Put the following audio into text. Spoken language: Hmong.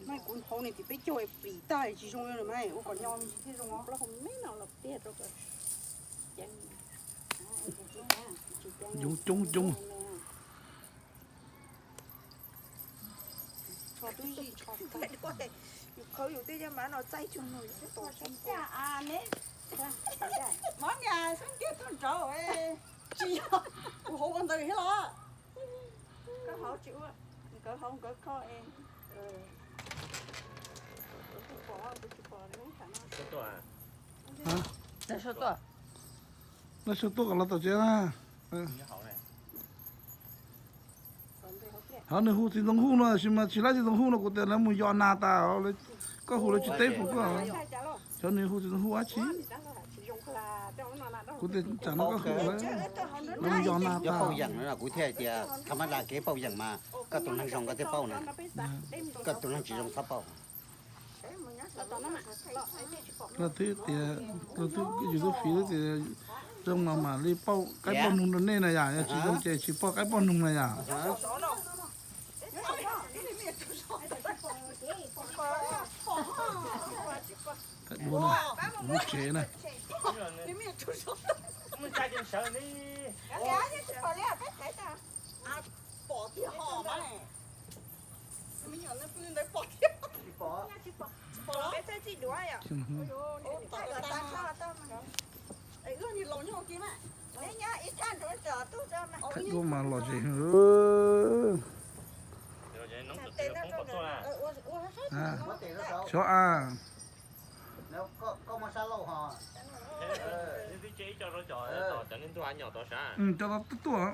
Mas kuv hau nws tim peb caug plim tag tsis zoo li mas ua kom nyo me ntsis thiaj zoo os. Yoov coob coob. Yus khawb yus tej caj mas no txaij cuag nws yus twb tos sab nkaus. Mov niam sab ntiag tuaj nraud. Tsis yog, kuv hauv ua ntawd thiab los. Koj hauv tsis ua, nkawd hauv nkawd kho es. Lawv sawv tuaj kom los tom tsev na. Hov nws hu txiv ntxoov Huj no sis mas tsis laib txiv ntxoov Huj no kuv tias lawv mus yos nas tas, koj hu lawv tsis teb kuv koj. Xyov nws hu txiv ntxoov Huj dab tsi. Kuv tias tsam no koj hu lawv, lawv mus yos nas tas. Pauj yeem no kuv thiaj tias tha mab da kev pauj yeem mas koj tus neeg zoo koj thiaj pauj na, koj tus neeg tsis zoo txhob pauj. Leej twg tias, leej twg yus tub fiv tias zoo no mam li pauj qaib pauj noog rau nej na yom, yog tsis zoo ces tsis pauj qaib pauj noog na yom. Thaij duab na, lub tsev na. Thaij duab mas lom zem. Xyov a. Cov tod tuaj.